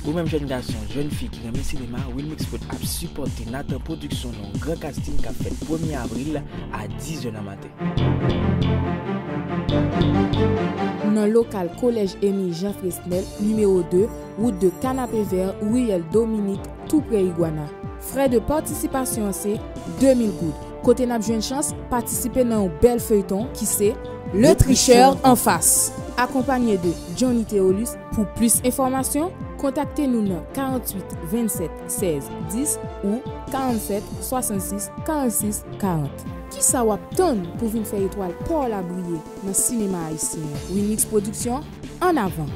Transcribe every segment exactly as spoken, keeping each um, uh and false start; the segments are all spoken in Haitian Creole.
Ou menm jèn gason, jèn fi ki renmen sinema, Wilmix Prod ap sipòte Nathan Production nan yon gran casting k ap fèt premye avril a diz è nan maten. Nan lokal Kolèj Émile Jean Fresnel, nimewo de, wout de Canapé Vert, riyèl Dominique, tou pre Iguana. Frè de patisipasyon an se de mil goud. Kote n ap jwenn chans patisipe nan yon bèl feyton ki se Le Tricheur en face, akonpanye de Johnny Theolus. Pou plis enfòmasyon, kontakte nou nan karanntuit vennsèt sèz dis ou karanntsèt swasannsis karannsis karant. Kisa w ap tann pou vin fè etwal pa w la briye nan sinema ayisyen an? Winix Production, ann avan!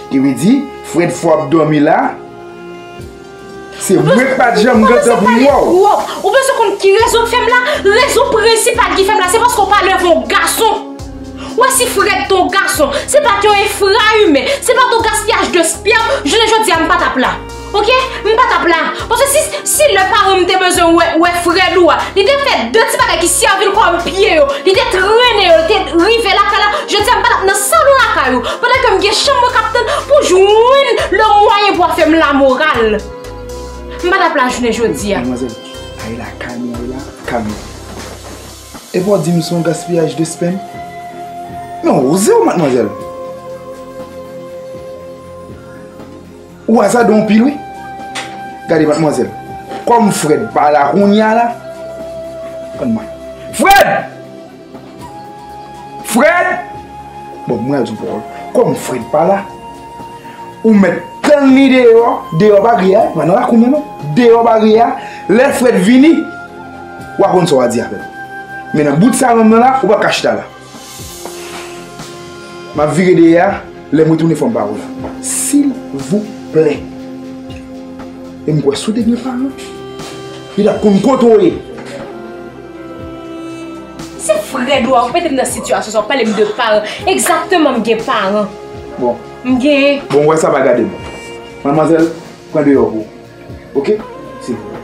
Ki vle di, Fred fò ap dòmi la. Se mwen k pa t janm gentan pou m wè w. Ou bezwen konn ki rezon k fè m la? Rezon prensipal ki fè m la, se paske w pa leve yon gason. Ou wè si Fred te yon gason, se pa t yon enfra imen, se pa t yon gaspiyaj de spèm, jounen jodi a m pa t ap la. Oke? M pa t ap la. Paske si, si lè paran m te bezwen wè, wè Fred ou a, li te fè de ti bagay ki sèvi l kòm pye yo, li te trennen yo, li te rive lakay la, jodi a m pa t ap nan salon lakay ou, pandan ke m gen chanm mwen k ap tann pou jwenn le mwayen pou w ap fè m lamoral. M pa t ap la jounen jodi a. Madmwazèl, ay la, kalme w la, kalme w. Epi w di m se yon gaspiyaj de spèm? Men w oze w, madmwazèl. Ou azade anpil, wi. Gade, madmwazèl. Kòm Fred pa la kounye a la. Tann mwen. Fred! Fred! Bon, mwen al di w pawòl. Kòm Fred pa la, ou mèt tann li deyò, deyò baryè a, pa nan lakou menm non, deyò baryè a, lè Fred vini, w a konn sa w a di avè l. Men nan bout salon nan la, ou p ap ka chita la. M ap vire dèyè a, lè m retounen fò m pa wè w la. Silvouplè. E m kwè si w te gen paran, li t ap konn kote w ye. Se Fred ou a, ou mete m nan sitiyasyon sa, w ap pale m de paran. Egzakteman, m gen paran. Bon. M gen. Bon, w wè sa pa gade bon. Madmwazèl, pran deyò pou ou. Oke? Silvouplè.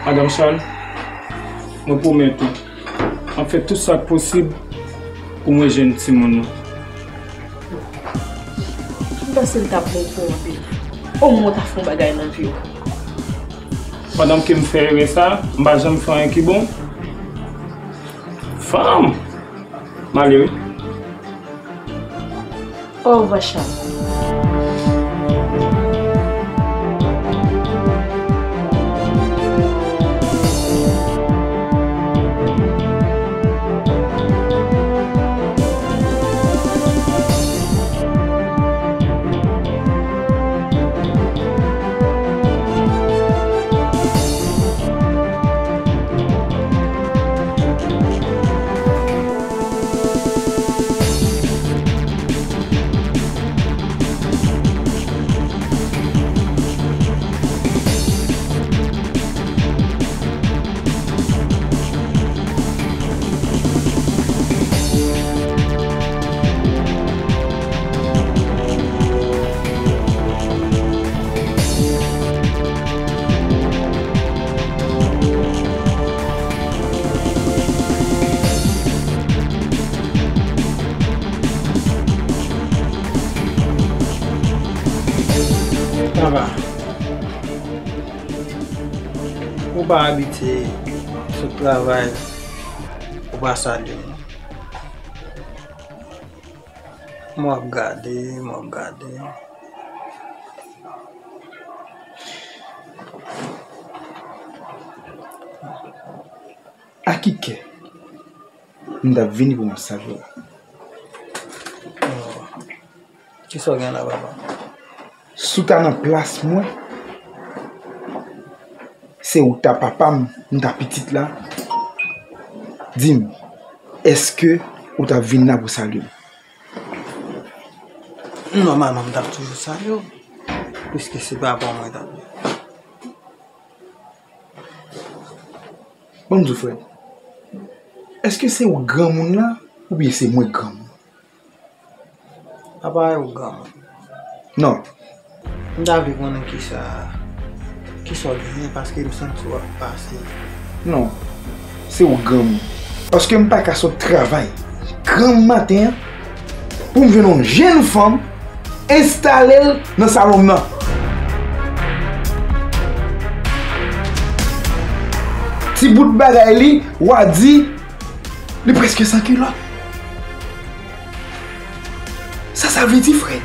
Madanm Charles, mwen pwomèt ou, m ap fè tout sa k posib pou mwen jwenn timoun nan. M panse l t ap bon pou w anpil. Omwen w ta fè yon bagay nan vi w. Pandan ke m fè erè sa, m pa janm fè anyen ki bon. Fanm! M ale wi. Orevwa, Charles. M pa abitye sot travay, ou pa salye m. M ap gade, m ap gade. A ki kè m t ap vini pou m ap salye w? Kisa w gen la, papa? Si w ta nan plas mwen, se ou k ta papa m, m ta pitit la, di m, èske ou t ap vin la pou salye m? Nòmalman, m t ap toujou salye w, piske se papa w mwen t ap ye. Ban m di w, frè, èske se ou granmoun la, oubyen se mwen k granmoun? Apa ou granmoun? Non. M ta vle konnen kisa, kisa w genyen, paske m santi w ap pase. Non, se ou granmoun. Paske m pa ka sot travay granm maten an pou m jwenn yon jenn fanm, enstale l nan salon m nan. Ti bout bagay li, w a di, li prèske san kilòt. Sa sa vle di, frè?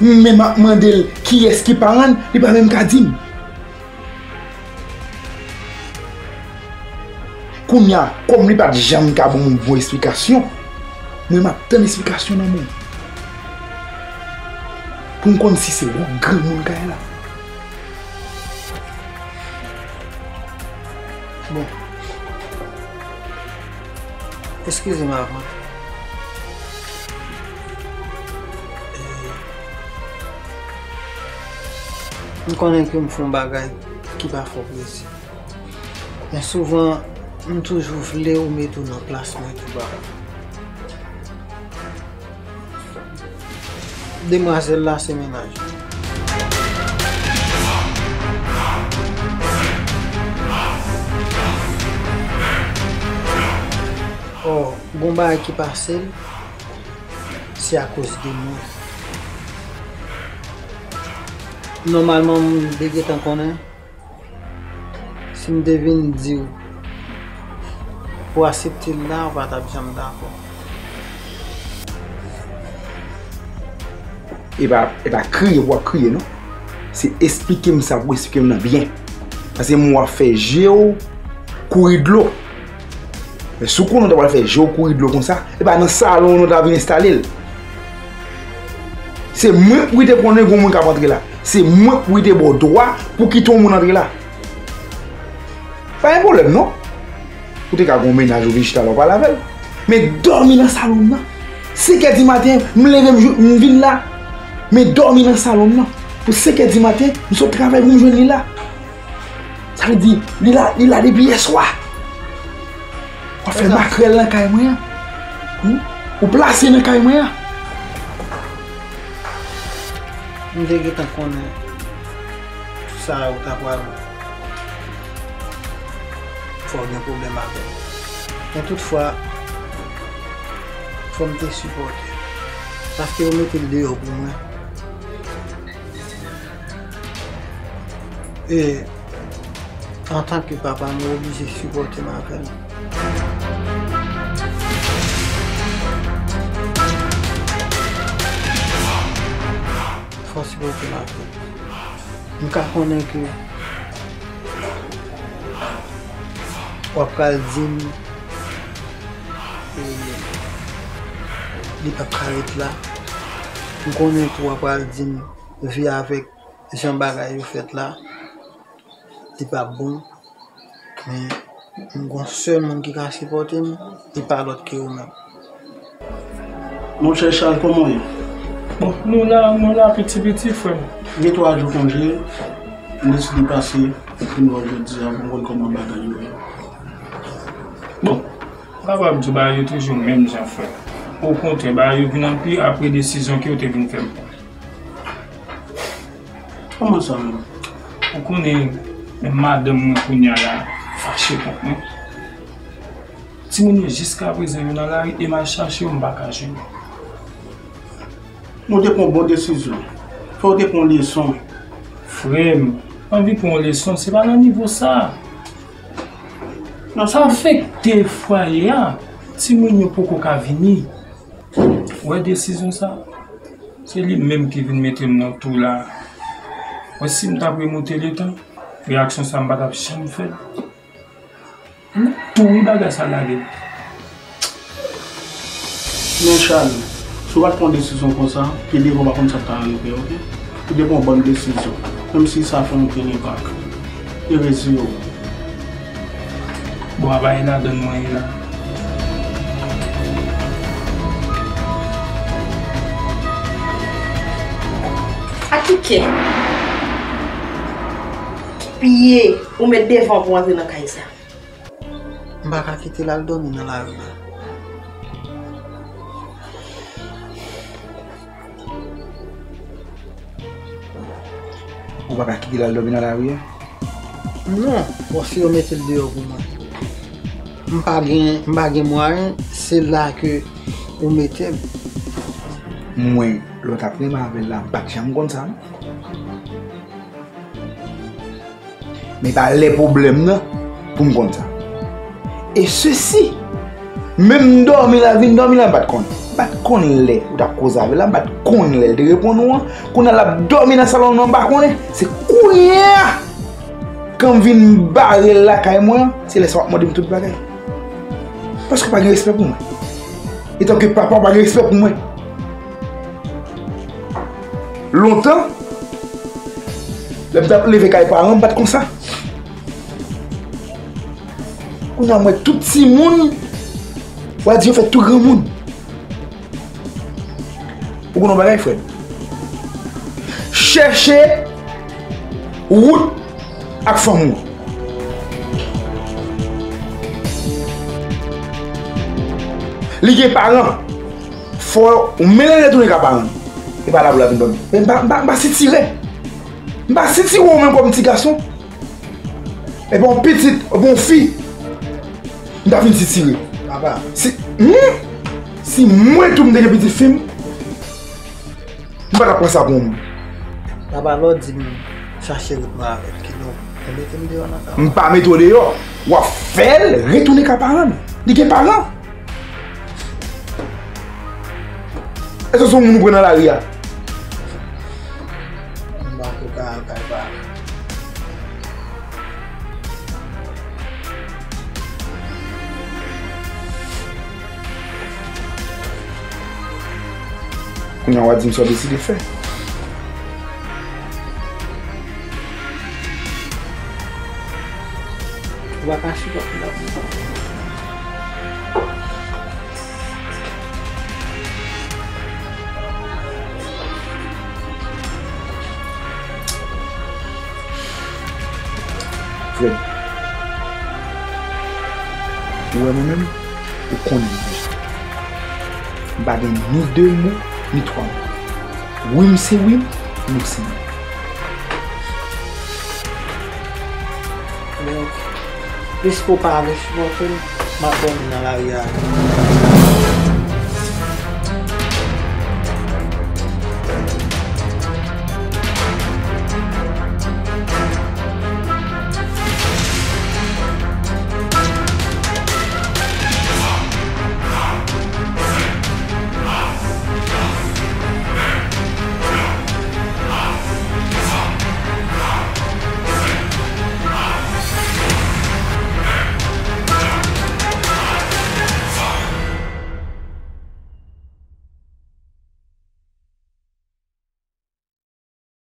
Men m ap mande l kiyès ki paran l, li pa menm ka di m. Kounye a, kòm li pa t janm ka ban m yon bon esplikasyon, mwen m ap tann esplikasyon nan men w. Pou m konn si se ou k granmoun kay la. Bon. Eskize m avan. E, m konnen ke m fè yon bagay ki pa fè w plezi. Men souvan, m toujou vle ou mete w nan plas mwen tou, papa. Demwazèl la se mennaj ou. Ò, gon bagay ki pase l, se akoz de mwen. Nòmalman, m te gentan konnen. Si m te vin di w pou w aksepte l la, ou pa t ap janm dakò. E pa, e pa kriye pou w ap kriye, non. Se eksplike m sa pou w eksplike m nan byen. Paske m wè w ap fè je w kouri dlo. Men si w konnen w ta pral fè je w kouri dlo konsa, e pa nan salon w non w ta vin enstale l. Se mwen k pou kite konnen gon moun k ap antre la. Se mwen k pou kite ba w dwa pou kite yon moun antre la. Pa gen pwoblèm non. Ou te ka gon mennaj ou vin chita la w pale avè l. Men dòmi nan salon m nan. Senk è di maten, m leve m jou, m vin la. Men dòmi nan salon m nan. Pou senk è di maten, m sot travay pou m jwenn li la. Sa vle di, li la, li la depi yèswa. W ap fè makrèl nan kay mwen an. Hmm? Ou plase nan kay mwen an. M te gentan konnen sa ou ta pral fè w gen pwoblèm avè l. Men toutfwa, fò m te sipòte. Paske yo mete l deyò pou mwen. E, antanke papa, mwen oblije sipòte m avè l. Fò w sipòte m avè l. M ka konnen ke w ap pral di m, e, li p ap ka ret la. M konnen tou w ap pral di m vi avèk jan bagay yo fèt la, li p ap bon. Men, m gon sèl moun ki ka sipòte m, li pa lòt ke ou menm. Monchè Charles, kòman w ye? Bon, nou la, nou la piti piti, frè m. Gen twa jou konje, m deside pase vin wè w jodi a pou m konn kòman bagay yo ye. Bon, m pa pral di w bagay yo toujou menm jan, frè m. Okontrè, bagay yo vin anpil apre desizyon ke w te vin fè m pran. Kòman sa menm? Ou konnen, menm madanm mwen kounye a la fache kont mwen. Timoun yo jiskaprezan yo nan lari e m al chache yo, m pa ka jwenn yo. Nou te pran bon desizyon. Fò w te pran leson. Frè m, anvi pran yon leson, se pa nan nivo sa. Nan sa fèk te fwaye a, timoun yo poko ka vini. Ou wè desizyon sa? Se li menm ki vin mete m nan tou la. Wè si m t ap remonte letan, reyaksyon sa m pa t ap janm fè l. M ap tou wi bagay sa lage. Men Charles, si w pa t pran desizyon konsa, pi devan w pa konn sa k ta rive, oke? Ou te pran yon bòn desizyon, menm si sa fè yon pil enpak. Erezi yo. Bon, a bay ladan mwen ye la. A ki kè? Ki pye ou met devan pou antre nan kay sa? M pa ka kite l al dòmi nan lari a. Ou pa ka kite l al dòmi nan lari a? Non, paske yo mete l deyò pou mwen. M pa gen, m pa gen mwayen, se la ke ou mete m. Mwen, lè w t ap renmen avè l la, m pa t janm konn sa, non. Men pa lè pwoblèm nan pou m konn sa. E sesi, menm dòmi la, vin dòmi la, m pa t konn. M pa t konn lè ou t ap koze avè l la, m pa t konn lè l te reponn ou an. Kounye a l ap dòmi nan salon nan, m pa konnen. Se kounye a, kan m vin bare l lakay mwen an, se lè sa w ap mande m tout bagay. Paske w pa gen respè pou mwen. Etanke papa, w pa gen respè pou mwen. Lontan, lè m t ap leve kay paran m, m pa t konsa. Kounye a, m wè tout timoun, w a di yo fèt tou granmoun. Ou konn yon bagay, frè m? Chèche wout ak fanmi w. Li gen paran. Fò w menm retounen ka paran. E pa la pou l ap vin dòmi. Men m pa, m pa, m pa sitire. M pa sitire w menm kòm ti gason. Epi yon pitit, epi yon fi. M ta fin sitire. Papa. Si, hmm? Si mwen tou m te gen pitit fi m, m pa t ap pran sa pou yon moun. Papa, lè w di m chache wout mwen avè l, kidonk, ou mete m deyò nan sa? M pa mete w deyò. W ap fè l retounen ka paran l. Li gen paran. Èske se yon moun ou pran nan lari a? M pa ko ka al kay pa. Kounye a w a di m sa w deside fè. Ou pa ka chita pou la. Frè m, ou wè mwen menm, ou konnen m deja. M pa gen ni de mo, ni twa mo. Wi m se wi m, non se non. Donk, piske w pa vle sipòte m, m ap dòmi nan lari a.